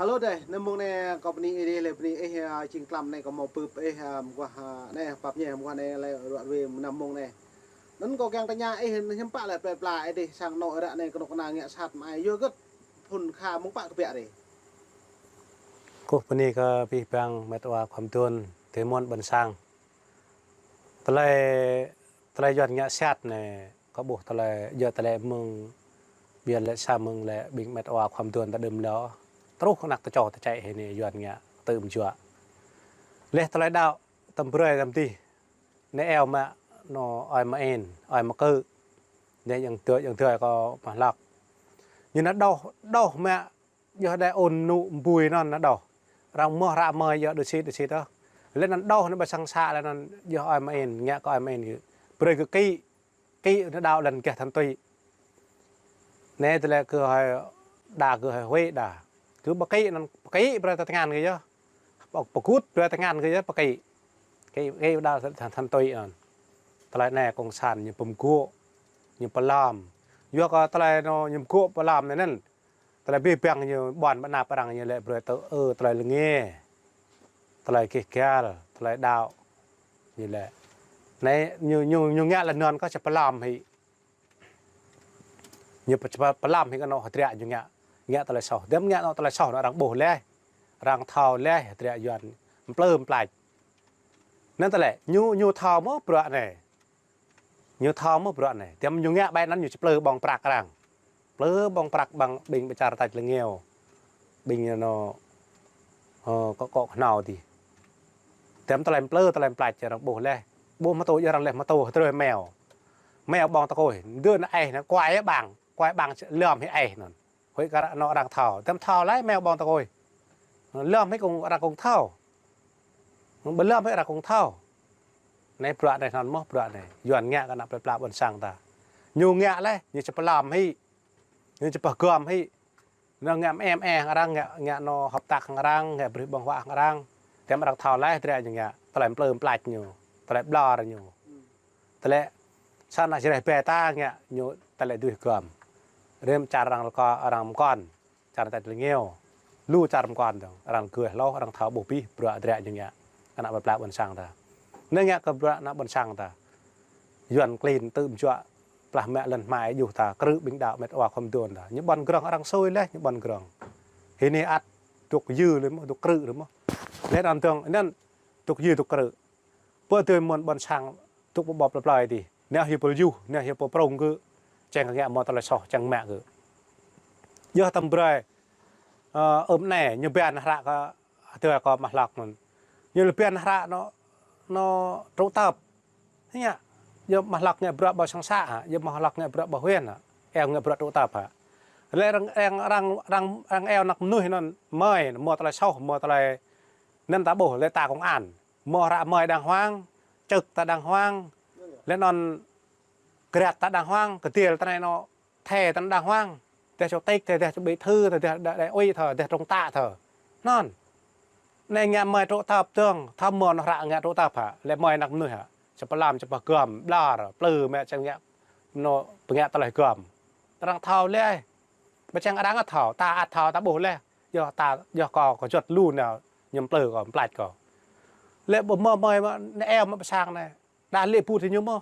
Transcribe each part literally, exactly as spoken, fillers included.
Halo dêh, anăm mông anai kâo bơni ih dêh, lĕ bơni ih, ơ, jing tlam anai kâo hmâo bưp ih, ơ, mơguah, ơ, anai, pap ñe mơguah anai lĕ ruă ruê mơnam mông anai. Anŭn kâo kiăng tơña ih, hiư̆m pă lĕ plơi pla ih dêh sang anŏ ră anai kơnuk kơna ngă sat mă ai, yua hơget phŭn kha mơ̆ng pă kơbiă rai. Kơkuh bơni kơ abih bang met wa khua mơduôn, tơmŭn ƀôn sang. Tơlơi, tơlơi Yuan ngă sat anai, kâo ƀuh tơlơi, yua tơlơi mơ̆ng ƀiă lĕ sa mơ̆ng lĕ ƀing met wa khua mơduôn ta đưm lŏ. Truh kơ anăk tơčô tơčĕ hĭ anai Yuan ngă tơm juă. Lĕ tơlơi đaŏ tơm brơi tơm dih. Anai eo mă anŏ ơi mơin, ơi mơkư̆. Anai yang tui, yang tui kâo mă hlăk. Ñu anŭn đôh, đôh mă yơh đe ôn nŭ mbui anŭn anŭn đôh. Arăng mơ̆ hră mơi yơh đôč sĭt, đôč sĭt ôh. Lĕ anŭn đôh anai ƀơi sang să lĕ anŭn yơh ơi mơin, ngă kơ ơi mơin gơ̆. Brơi gơ̆ kĭ, kĭ anŭn đaŏ lĕ gah than tui. Anai tơlơi kơ hơi đa kơ hơi huĭ đa. Kơ pơkĭ anŭn, pơkĭ brơi tơ tơngan gơ̆ yơh. Pơkŭt brơi tơngan gơ̆ yơh pơkĭ. Kĭ, kĭ đaŏ than, than tui anŭn. Tơlơi anai kông san ñu pơm gŏ, ñu pơlăm. Yua kơ tơlơi anŭn ñu pơm gŏ pơlăm anai anŭn. Tơlơi abih bang ñu ƀuăn ƀơi anăp arăng ñu lĕ brơi tơ, ơ, tơlơi lơnge. Tơlơi kih kial, tơlơi đaŏ. Ñu lĕ. Anai ñu, ñu, ñu ngă lĕ anŭn kơ či pơlăm hĭ. Ñu pơ-, pơ-, pơlăm hĭ kơ anŏ hơdră ñu ngă. Ngă tơlơi soh. Dăm ngă anŏ tơlơi soh anŭn arăng ƀuh laih. Arăng thâo laih hơdră Yuan. Mplư mplač. Anŭn tơlơi, ñu, ñu thâo mơ̆ bruă anai. Ñu thâo mơ̆ bruă anai. Dăm ñu ngă ƀai anŭn ñu či mplư ƀơ̆ng prăk arăng. Mplư ƀơ̆ng prăk ƀơ̆ng ƀing pơčar tač lơngeo. Ƀing anŏ, ơ, kŏ, kŏ kơhnâo dih. Dăm tơlơi mplư, tơlơi mplač arăng ƀuh laih. Ƀuh mơtô yơh arăng laih mơtô hơdrơi meo. Meo ƀơ̆ng tơkôi. Dơ̆ anŭn ih anŭn kuai ƀăng. Kuai ƀăng lơm hĭ ih anŭn. Huĭ kơ anŏ arăng thâo. Dăm thâo laih meo ƀơ̆ng tơkôi. Lơm hĭ kông arăng kông thâo. Ƀơi lơm hĭ arăng kông thâo. Anai bruă anai anŭn mơ̆ bruă anai. Yuan ngă kơ anăk plơi pla ƀôn sang ta. Ñu ngă laih, ñu či pơlăm hĭ. Ñu či pơgŏm hĭ. Ñu ngă mơ̆ em e hăng arăng, ngă, ngă anŏ hợp tác hăng arăng, ngă brơi ƀơ̆ng huă hăng arăng. Dăm arăng thâo laih hơdră ñu ngă. Tơlơi mplư mplač ñu. Tơlơi ƀlŏr ñu. Tơlơi sa anăk jreh ƀe ta ngă ñu tơlơi duih gŏm. Rĭm čar arăng lơkŏ arăng mơkŏn. Čar tač lơngeo. Lu čar mơkŏn dơ̆ng. Arăng gơh hlâo, arăng thâo ƀuh abih, bruă hơdră ñu ngă. Anăk plơi pla ƀôn sang ta. Anai ngă kơ bruă anăk ƀôn sang ta. Yuan klin tơm juă plah mă lŏn hmai juh ta. Krư̆ ƀing đaŏ met wa khua mơduôn ta. Ñu ƀuăn grŏng arăng sui laih, ñu ƀuăn grŏng. Hĭ anai ăt dŏ yư lĕ mơ̆, dŏ krư̆ lĕ mơ̆. Lĕ anŭn dơ̆ng, anŭn dŏ yư dŏ krư̆. Pơ tơmŭn ƀôn sang tŭk pơƀô̆ plơi plơi dih. Nao hyu pơl juh, nao hyu pơprông gơ̆. Čang kơ ngă mơ̆ tơlơi soh, čang mă gơ̆. Yơh tơm brơi, ơ, ưm anai, ñu ƀiă hră kơ, tui kâo mă hlăk anŭn. Ñu lĕ ƀiă hră anŏ, anŏ trụ tơp. Hă ngă, yơh mă hlăk ngă bruă ƀơi sang să hă, yơh mă hlăk ngă bruă ƀơi huyện hă. Eo ngă bruă trụ tơp hă. Lĕ arăng, arăng, arăng, arăng, arăng eo anăk mơnuih anŭn, mơi, mơ̆ tơlơi soh, mơ̆ tơlơi, anŭn ta ƀuh, lĕ ta kông an. Mơ̆ hră mơi đang hoang, čư̆k ta đang hoang, lĕ anŭn grăt ta đang hoang, kơdil ta anai anŏ, thê ta đang hoang, dêh chủ tịch, dêh, dêh chủ bí thư, dêh, dêh đại, đại ủy thơ, dêh trung tá thơ. Anŭn. Anai ngă mơi trụ tơp dơ̆ng, thâo mơ̆ anŏ hră ngă trụ tơp hă, lĕ mơi anăk mơnuih hă, či pơlăm, či pơgŏm, ƀlŏr, mplư mă čang ngă, anŏ, pơngă tơlơi gŏm. Arăng thâo laih, ƀơi čang arăng ăt thâo, ta ăt thâo, ta ƀuh laih. Yơh ta, yơh kâo, kâo juăt lu nao, ñu mplư kâo, mplač kâo. Lĕ ƀu mơ̆ mơi mă, anai eo mă pơ sang anai. Đa lĕ ƀu thâo ñu mơ̆.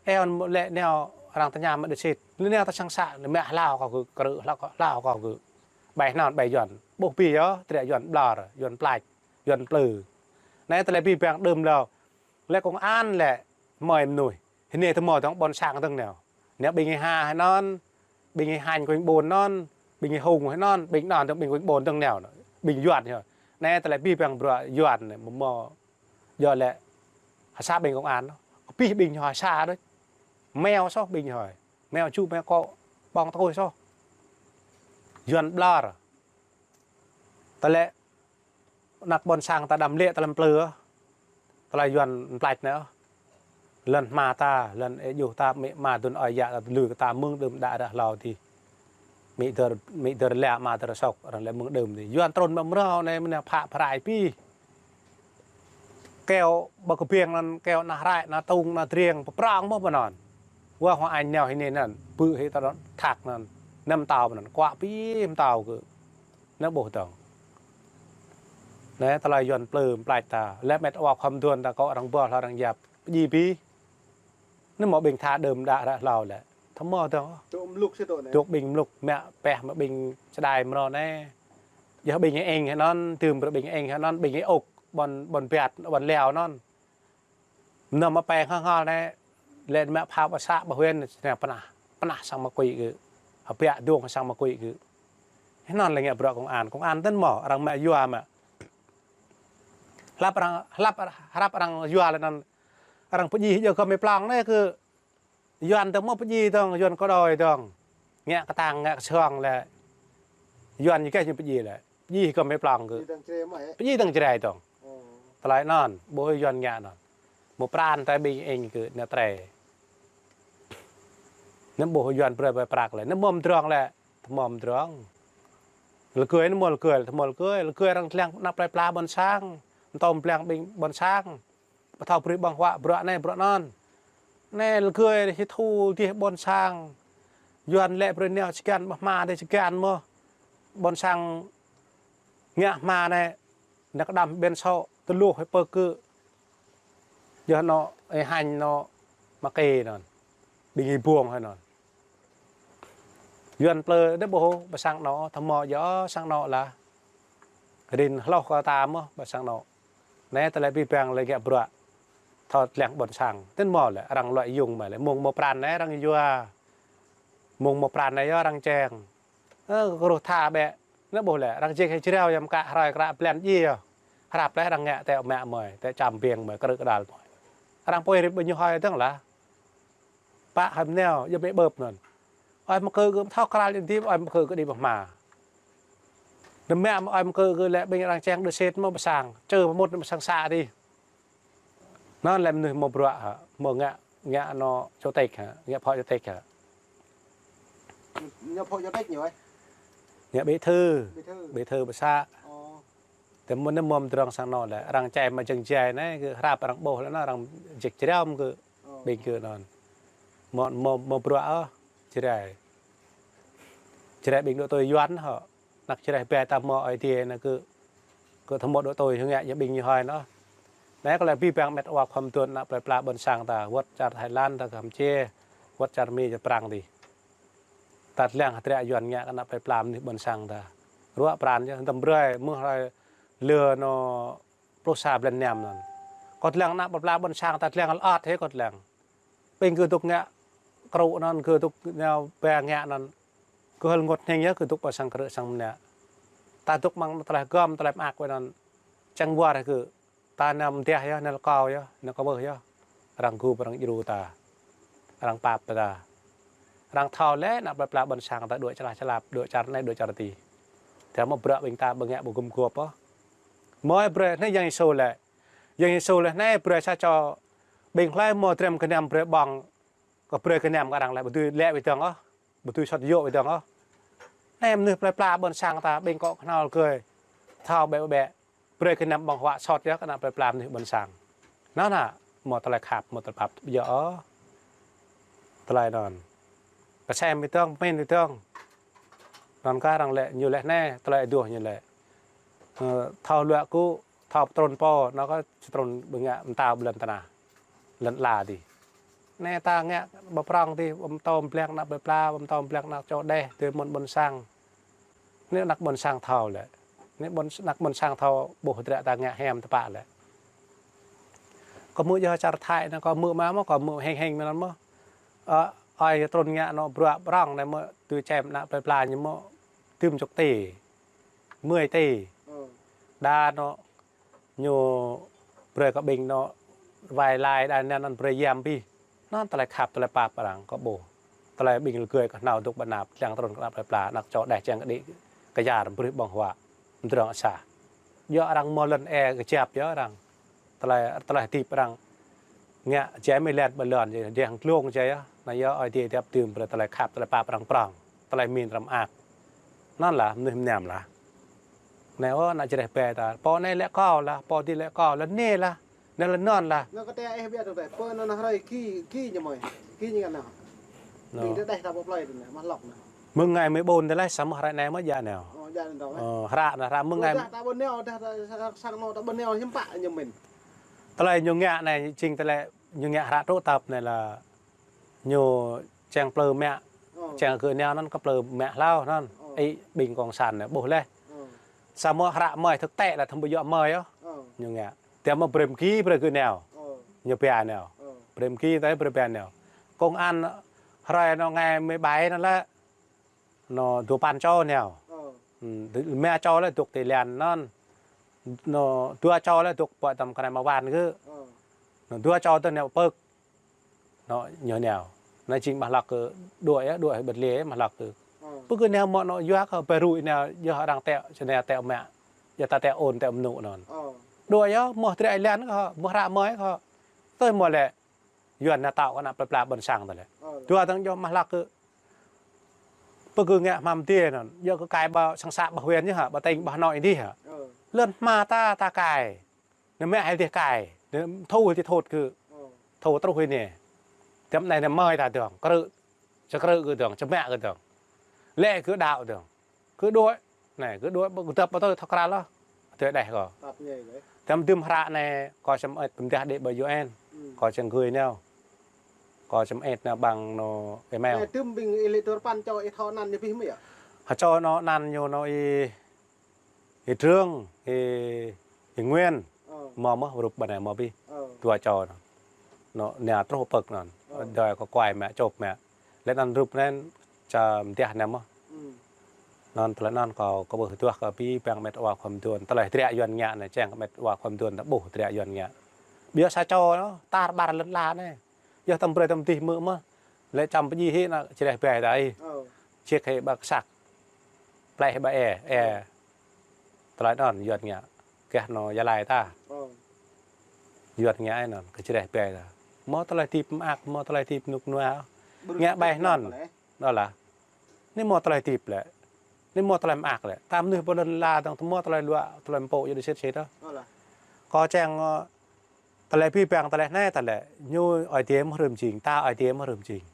Eo lĕ nao arăng tơña mă đôč sĭt. Lĕ nao ta sang să, lĕ mă hlâo kâo gơ̆, krư̆ hlâo kâo, hlâo kâo gơ̆. Ƀai anŭn, ƀai Yuan. Ƀuh abih yơh, hơdră Yuan ƀlŏr, Yuan mplač, Yuan mplư. Anai tơlơi abih bang đưm lŏ. Lĕ kông an lĕ mơi mơnuih. Hĭ anai tơmŏ dơ̆ng ƀôn sang dơ̆ng nao. Nao ƀing ih ha hĭ anŭn, ƀing ih hañ kơ ƀing ƀôn anŭn, ƀing ih hung hĭ anŭn, ƀing anŭn dơ̆ng ƀing kơ ƀôn dơ̆ng nao. Ƀing Yuan hĭ. Anai tơlơi abih bang bruă Yuan anai mơ̆ mơ̆. Yơh lĕ, ha sa ƀing kông an. Abih ƀing ñu ha sa đôč. Meo soh ƀing ñu hơi. Meo ču meo kŏ ƀơ̆ng tơkôi soh. Yuan ƀlŏr. Tơlơi anăk ƀôn sang ta đăm lĕ tơlơi mplư. Tơlơi Yuan mplač anai. Lŏn hma ta, lŏn ê juh ta, amĭ ama dŭn ơi yă ta, lui kơ ta mơ̆ng đưm đă ră hlâo dih. Amĭ dơr, amĭ dơr lĕ ama dơr sŏk, arăng lĕ mơ̆ng đưm dih. Yuan trŭn mă mrâo anai mơnă phă phrai abih. Keo ƀơi kơbiêng anŭn, keo ană hrăi, ană tŭng, ană driêng, pơprŏng mơ̆ pơ anŭn. Wah, hua añ nao hĭ anai anŭn, bư̆ hĭ ta anŭn, thak anŭn. Anăm mtao pơ anŭn, kuă abih mtao gơ̆. Anai ƀuh dơ̆ng. Anai tơlơi Yuan plư mplač ta. Lĕ met wa khom duôn ta kơ arăng ƀuh hloh arăng yap. Pơjing ƀĭ. Anai mơ̆ ƀing tha đưm đă ră hlâo lĕ. Tơmâo dơ̆ng. Tŭ mlŭk sĭt tŭ anai. Tŭ ƀing mlŭk mă pĕh mă ƀing čơđai mrâo anai. Yơh ƀing eng hơnăn, tơm brơi ƀing eng hơnăn, ƀing ôk, ƀôn, ƀôn biăt, ƀôn leo anăn. Mơnăm mă pĕng hăng hal anai, lĕ mă phao ƀă să ƀă huyện, anai pơnah, pơnah sang mă kuĭ gơ̆. Hơbiă dŏng sang mă kuĭ gơ̆. Hơnăn lĕ ngă bruă công an, công an tơnăn mơ̆, arăng mă yua mă. Hlăp arăng, hlăp, hlăp arăng yua lĕ anăn, arăng pơjing hơjăn kơ mơ̆ plăng anai kơ Yuan dơ̆ng mơ̆ pơjing dơ̆ng, Yuan kơ đôi dơ̆ng. Ngă kơtang, ngă kơsong lĕ. Yuan ñu kĕ ñu pơjing lĕ. Pơjing kơ mơ̆ plăng kơ. Pơjing dơ̆ng Jrai mơ̆, ê? Pơjing dơ̆ng Jrai dơ̆ng. Ơ. Tơlơi anăn, ƀuh Yuan ngă anăn. Mơ̆ pran ta ƀing eng kơ anai trei. Anai ƀuh Yuan brơi ƀơi prăk lĕ. Anai mơ̆ mdrŏng lĕ. Tơmâo mdrŏng. Lơgơi anai mơ̆ lơgơi, tơmâo lơgơi. Lơgơi arăng lăng anăp plơi pla ƀôn sang. Mtô mblăng ƀing ƀôn sang. Ƀu thâo brơi ƀơ̆ng huă bruă anai bruă anăn. Anai lơgơi hĭ thu dih ƀôn sang. Yuan lĕ brơi nao čơgăn ƀă hma dih čơgăn mơ̆. Ƀôn sang ngă hma anai. Nao kơđăm ƀiăn sŏ tơluh hĭ pơkơ. Yơh anŏ ê hanh anŏ mă kê anăn. Ƀing ih buông hĭ anăn. Yuan plư đĕ ƀuh ƀă sang anŏ, tơmâo yơh sang anŏ lah. Rin hloh kơ ta mơ̆ ƀă sang anŏ. Anai tơlơi ƀĭ ƀăng lĕ ngă bruă. Thâo lăng ƀôn sang. Tơnăn mơ̆ lĕ, arăng luă yŭng mơ̆ lĕ. Mơ̆ng mơ̆ pran anai arăng yua. Mơ̆ng mơ̆ pran anai yơh arăng čeng. Ơ, kơ ruh tha ƀĕ. Anai ƀuh lĕ, arăng jĕ hĭ jrao yăm kă hrơi kră blan djai yơh. Hrăp lĕ arăng ngă tĕ mă mơi, tĕ čăm ƀiêng mơi, krư̆ kơđal mơi. Arăng pơi rĭm ƀơi ñu hơi dơ̆ng lah. Pă hăm neo, yơh mĕ ƀơ̆p anăn. Ơi mơkơ gơ̆ thâo kral yơh dip, ơi mơkơ gơ̆ đĭ ƀă hma. Đơ̆m mă ơi mơkơ gơ̆ lĕ ƀing arăng čeng đơ sêt mơ̆ ƀă sang, čơ mơmŭt ƀă sang să dih. Anăn lĕ mơnuih mơ̆ bruă hă, mơ̆ ngă, ngă anŏ chủ tịch hă, ngă phó chủ tịch hă. Ngă phó chủ tịch ñu ơi? Ngă bí thư. Bí thư. Bí thư ƀă să. Ơ. Tơmâo anai mơ̆ mdrŏng sang anŏ lĕ, arăng čem mă jơ̆ng jai anai, kơ hrăp arăng ƀuh lĕ anăn, arăng jĕ jrao kơ, ơ, ƀing kơ anăn. Mơ̆, mơ̆, mơ̆ bruă ôh, Jrai. Jrai ƀing dŏ tui Yuan hŏ. Anăk Jrai ƀe ta mơ̆ ai tiê anai kơ, kơ tơmâo dŏ tui hơngă ñu ƀing ñu hơi anăn. Anai kơ lĕ ƀĭ ƀăng met wa khom duôn anăp plơi pla ƀôn sang ta, wơ̆t čar Thái Lan ta Campuchia, wơ̆t čar Mi čar Prăng dih. Ta lăng hơdră Yuan ngă kơ anăp plơi pla mơnuih ƀôn sang ta. Ruă pran yơh, tơm brơi, mơ̆ hrơi lơ anŏ pluh sa blan năm anăn. Kâo lăng anăp plơi pla ƀôn sang ta lăng lơăt hĭ kâo lăng. Ƀing gơ̆ dŏ ngă krŭ anăn, gơ̆ dŏ nao ƀe ngă anăn. Gơ̆ hơl ngŏt hnĭng yơh, gơ̆ dŏ ƀă sang krư̆ sang mơnă. Ta dŏ mơ̆ng tơlơi gơ̆m, tơlơi mơak wơ̆t anăn. Čang war gơ̆. Ta nao mơdeh yơh, nao lơkâo yơh, nao kơmưh yơh. Arăng gŭ, arăng djru ta. Arăng pap ta. Arăng thâo lĕ, anăp plơi pla ƀôn sang ta dŏ čơlah čơlap, dŏ čar anai, dŏ čar adih. Tơdah mơ̆ bruă ƀing ta ƀu ngă ƀu gum gôp ôh. Mơi brơi anai Yang Yêsu lĕ. Yang Yêsu lĕ anai brơi sa čô ƀing hlơi mơ̆ drăm gơnam brơi ƀơ̆ng. Kơ brơi gơnam kơ arăng lĕ ƀu dưi lĕ wơ̆t dơ̆ng ôh. Ƀu dưi sŏt yŏ wơ̆t dơ̆ng ôh. Anai mơnuih plơi pla ƀôn sang ta ƀing kŏ kơhnâo lơgơi. Thâo ƀĕ ƀĕ. Brơi gơnam ƀơ̆ng huă sŏt yơh kơ anăp plơi pla mơnuih ƀôn sang. Anăn hă, mơ̆ tơlơi khăp, mơ̆ tơlơi pap yơh ôh. Tơlơi anăn. Kơsem wơ̆t dơ̆ng, pơmĭn wơ̆t dơ̆ng. Anăn kơ arăng lĕ, ñu lĕ anai, tơlơi adoh ñu lĕ. Ơ, thâo luă gŭ, thâo pơtrŭn pô, anăn kơ pơtrŭn ƀing ngă mơtao ƀơi lŏn tơnah. Lŏn ala dih. Anai ta ngă ƀă prŏng dih, ƀu mtô mblăng anăp plơi pla, ƀu mtô mblăng anăp čô đeh, tui mơ̆n ƀôn sang. Anai anăk ƀôn sang thâo lĕ. Anai ƀôn, anăk ƀôn sang thâo ƀuh hơdră ta ngă hiam tơpă lĕ. Kâo hmư̆ yơh čar Thái anăn, kâo hmư̆ mă mơ̆, kâo hmư̆ heng heng mơ̆n anăn mơ̆. Ơ, ơi trŭn ngă anŏ bruă prŏng anai mơ̆ tui čem anăp plơi pla ñu mơ̆ tơm čŏk ti. Mơi ti. Ơ. Đa anŏ ñu brơi kơ ƀing anŏ wai lai đa anăn anăn brơi yam ƀĭ. Anăn tơlơi khăp, tơlơi pap arăng kơ ƀuh. Tơlơi ƀing lơgơi kơhnâo dŏ ƀơi anăp, lăng trŭn kơ anăp plơi pla, anăk čô đeh čang kơđi kơyar brơi ƀơ̆ng huă. Mdrŏng sa. Yua arăng mơ̆ lŏn ê kơjăp yơh arăng. Tơlơi, tơlơi hơdip arăng. Ngă jai mơ̆ lĕ ƀơi lŏn jai, jai hăng glông jai yơh. Anai yơh Ơi Adai dăp dưm brơi tơlơi khăp, tơlơi pap arăng prŏng. Tơlơi min răm ak. Anăn lah, mơnuih mơnam lah. Anai ôh, anăk Jrai ƀe ta. Pô anai lĕ kâo lah, pô dih lĕ kâo lah, anai lah. Anai lah anăn lah. Anăn kơ tơlơi ih ƀiă tơlơi. Pô anăn hrơi gih, gih ñu mơi. Gih ñu ngă anăn. Anăn. Ƀing đeh ta ƀu plơi tơlơi, mă lŏk anăn. Mơ̆ng ngai mơi ƀôn tơlơi samơ̆ hră anai mơ̆ djă nao. Ơ, hră anai, hră mơ̆ng ngai. Dah ta ƀôn nao, dah ta sang, sang anŭn ta ƀôn nao hiư̆m pă ñu mĭn. Tơlơi ñu ngă anai, jing tơlơi ñu ngă hră truh tap anai lĕ ñu čang plư mă, čang kơ nao anŭn kơ plư mă hlâo anŭn. Ih ƀing cộng sản anai ƀuh laih. Samơ̆ hră mơi thực tế lĕ thâm ƀu djơ̆ mơi ôh. Ñu ngă. Tơdah mă brơi mơgi brơi kơ nao. Ñu pia nao. Brơi mơgi tơdah brơi pia nao. Công an hrơi anŭn ngai mơi ƀai anŭn lĕ. Anŭn dua păn čô nao. Mă čô lĕ dŏ ti Lian anŭn. Anŭn dua čô lĕ dŏ pơ tăm kơnai mă wan gơ̆. Anŭn dua čô tơ nao pơ̆k. Anŭn ñu nao. Anai jing mă hlăk kơ đuaĭ, đuaĭ bơt lĕ mă hlăk kơ. Pơ̆k kơ nao mă anŭn yua kơ pơrui nao yua arăng tĕ, sơnai tĕ mă. Yua ta tĕ ôn tĕ mơnŭ anŭn. Đuaĭ yơh, mơ̆ triă Lian kơ, mơ̆ hră mơi kơ. Tui mơ̆ lĕ. Yuan nao tao kơ ană plơi pla ƀôn sang tơlơi. Dua tơ̆ng yơh mă hlăk kơ. Pơ̆k kơ ngă hmam dê anŭn. Yua kơ kai ƀă sang să ƀă huyện ñu hă, ƀă tỉnh ƀă Hà Nội dih hă. Lŏn hmua ta, ta kai. Anai mă hĭ dih kai. Anai thu hĭ dih thot kơ. Thu truh hĭ anai. Tơm anai anai mơi ta dơ̆ng. Krư̆. Čơkrư̆ kơ dơ̆ng, čơmă kơ dơ̆ng. Lĕ kơ đaŏ dơ̆ng. Kơ đuaĭ. Anai, kơ đuaĭ, kơ dăp ƀă tơlơi thâo krăn lĕ. Tơlơi đeh kơ. Tơm dŭm hră anai, kơ čăm ĕt pơmdah đĭ ƀơi U N. Kơ čang gửi nao. Kơ čăm ĕt nao bằng anŭn email. Anai dŭm ƀing ih lĕ dua păn čô ih thâo anăn ñu abih mơ̆ yơh? Hă čô anŭn anăn ñu anŭn ih Ih Trương, ih, ih Nguyên, mơ̆ mơ̆ rup ƀă anai mơ̆ abih. Dua čô anŭn. Anŭn, nao truh pơ̆k anŭn. Dơi kơ kuai mă, čŏp mă. Lĕ anŭn rup anŭn čăm mơdah anai mơ̆. Anŭn tơlơi anŭn kâo, kâo ƀuh duah kơ abih bang met wa khua mduôn. Tơlơi triă Yuan ngă anai, čang kơ met wa khua mduôn ta ƀuh triă Yuan ngă. Biă sa čô anŭn, tar ƀar lŏn ala anai. Yơh tăm brơi tăm dih mơ̆ mơ̆. Lĕ čăm pơdjai hĭ ană čơreh ƀai ta ih. Ček hĭ ƀă kơsăk. Pleh hĭ ƀă e, e. Tơlơi anŭn Yuan ngă. Gah anŭn Gia Lai ta. Yuan ngă anŭn kơ čơreh ƀai ta. Mơ̆ tơlơi hơdip mơak, mơ̆ tơlơi hơdip rơnŭk rơnua. Ngă ƀai anŭn. Anŭn lah. Anai mơ̆ tơlơi hơdip lĕ. Anai mơ̆ tơlơi mơak lĕ. Ta mơnuih pơ lŏn ala dơ̆ng tơ mơ̆ tơlơi luă, tơlơi pơpŭ yơh đĭ sĭt sĭt ôh. Kâo čang, ơ, tơlơi abih bang tơlơi anai tơlơi. Ñu Ơi Adai mơ̆ rơ̆m jing, ta Ơi Adai mơ̆ rơ̆m jing.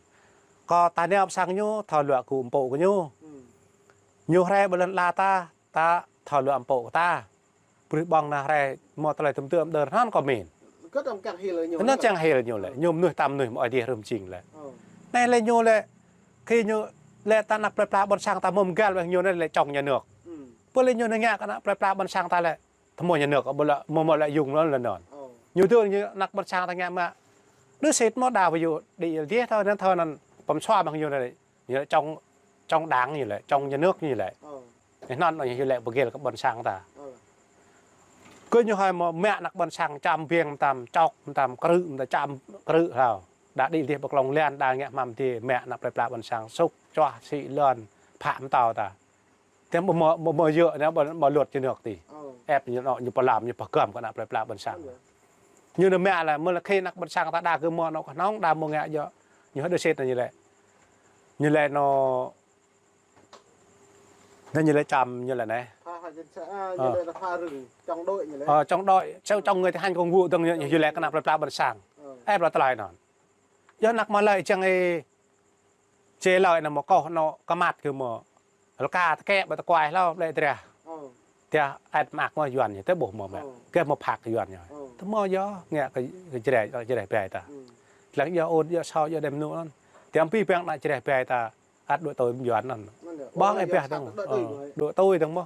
Kâo ta nao pơ sang ñu, thâo luă gŭ pơpŭ kơ ñu. Ñu hrơi pơ lŏn ala ta, ta thâo luă pơpŭ kơ ta. Brơi ƀơ̆ng anai hrơi mơ̆ tơlơi tơm tơm đơr anŭn kâo min. Anŭn čang hil ñu lĕ, ñu mơnuih ta mơnuih mơ̆ Ơi Adai rơ̆m jing lĕ. Anai lĕ ñu lĕ, khi ñu lĕ ta ană plơi pla ƀôn sang ta mơ̆ mơgal ƀơi ñu anai lĕ čŏng nhà nước. Pơ lĕ ñu anai ngă kơ ană plơi pla ƀôn sang ta lĕ. Tơmơi nhà nước, ƀu lĕ, mơ̆ mơ̆ lĕ yŭng lŏn lŏn anŭn. Ñu tui ñu ană ƀôn sang ta ngă mă. Đơ sĭt mơ̆ đa ƀu yua đĭ yơh thâo anŭn thâo anŭn pơm sua mă ñu anai. Ñu lĕ čŏng, čŏng đảng ñu lĕ, čŏng nhà nước ñu lĕ. Anŭn ñu lĕ pơgil kơ ƀôn sang ta. Kơ ñu hơi mơ̆ mă ană ƀôn sang čăm biêng mơtam, čŏk mơtam, krư̆ mơtam, čăm krư̆ hlâo. Đa đĭ dih pơklŏng lian, đa ngă hmam dê, mă ană plơi pla ƀôn sang, sŭk, čuah, sĭ lŏn, phă mơtâo ta. Tơm ƀu mơ̆, ƀu mơ̆ yơh anai ƀu, ƀu luật nhà nước ti. Ĕp ñu anŭn ñu pơlăm, ñu pơgăm kơ ană plơi pla ƀôn sang. Ñu anai mă lĕ, mơ̆ lĕ khi ană ƀôn sang ta đa kơ mơ̆ anŭn kơhnơ̆ng đa mơ̆ ngă yơh. Ñu hơdơ̆ sĭt anŭn ñu lĕ. Ñu lĕ anŭn Anai ñu lĕ čăm ñu lĕ anai. Pha, pha, ñu lĕ pha rừng, chống đối ñu lĕ. Ơ, chống đối, sau chống người thi hành công vụ dơ̆ng ñu, ñu lĕ kơ ană plơi pla ƀôn sang. Ĕp lĕ tơlơi anŭn. Yơh ană mơ̆ lĕ čang ih, čê lơi anŭn mơ̆ kâo anŭn kơ măt kơ mơ̆. Lơka tơkĕ ƀă tơkuai hlâo lĕ drah. Tơdah ĕp mơak mơ̆ Yuan ñu, tơƀuh mơ̆ mă. Gah mơ̆ phak Yuan ñu. Tơmơi yơh, ngă kơ, kơ čơreh, čơreh ƀai ta. Lăng yơh ôn, yơh sau, yơh đem nu anŭn. Tơm abih bang ană čơreh ƀai ta. Ăt đuaĭ tui Yuan anŭn. Ƀơ̆ng ih pĕh dơ̆ng. Đuaĭ tui dơ̆ng mơ̆.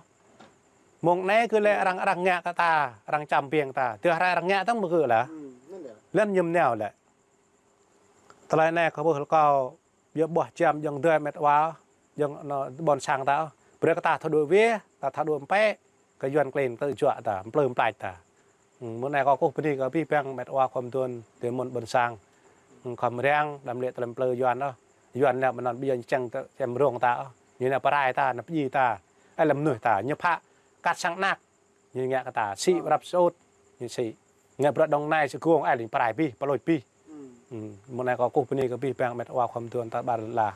Mơ̆ng anai kơ lĕ arăng, arăng ngă kơ ta, arăng čăm biêng ta. Tơdah arăng ngă dơ̆ng mơ̆ kơ lah. Lĕ ñu mơnao lĕ. Tơlơi anai kâo ƀuh lĕ kâo, yua ƀuh čăm jơ̆ng dơi met wa, jơ̆ng anŭn ƀôn sang ta. Brơi kơ ta thâo đuaĭ wĕh, ta thâo đuaĭ pĕ. Kơ Yuan klin tơ juă ta, plư mplač ta. Mơ̆ng anai kâo kơkuh bơni kơ abih bang met wa khua mduôn, tơ mơ̆n ƀôn sang. Khŏm răng, đăm lĕ tơlơi plư Yuan ôh. Yuan anai mơnăn ƀiă čang tơ čem rông ta ôh. Ñu anai pơrai ta, anai pơdjai ta. Ơ lăm mơnuih ta, ñu phă, kat sang ană. Ñu ngă kơ ta, sĭ prăp sôt, ñu sĭ. Ngă bruă Đồng Nai sơgông, ơ lĕ pơrai abih, pơlôč abih. Mơ̆ng anai kâo kơkuh bơni kơ abih bang met wa khua mduôn ta ƀar lă.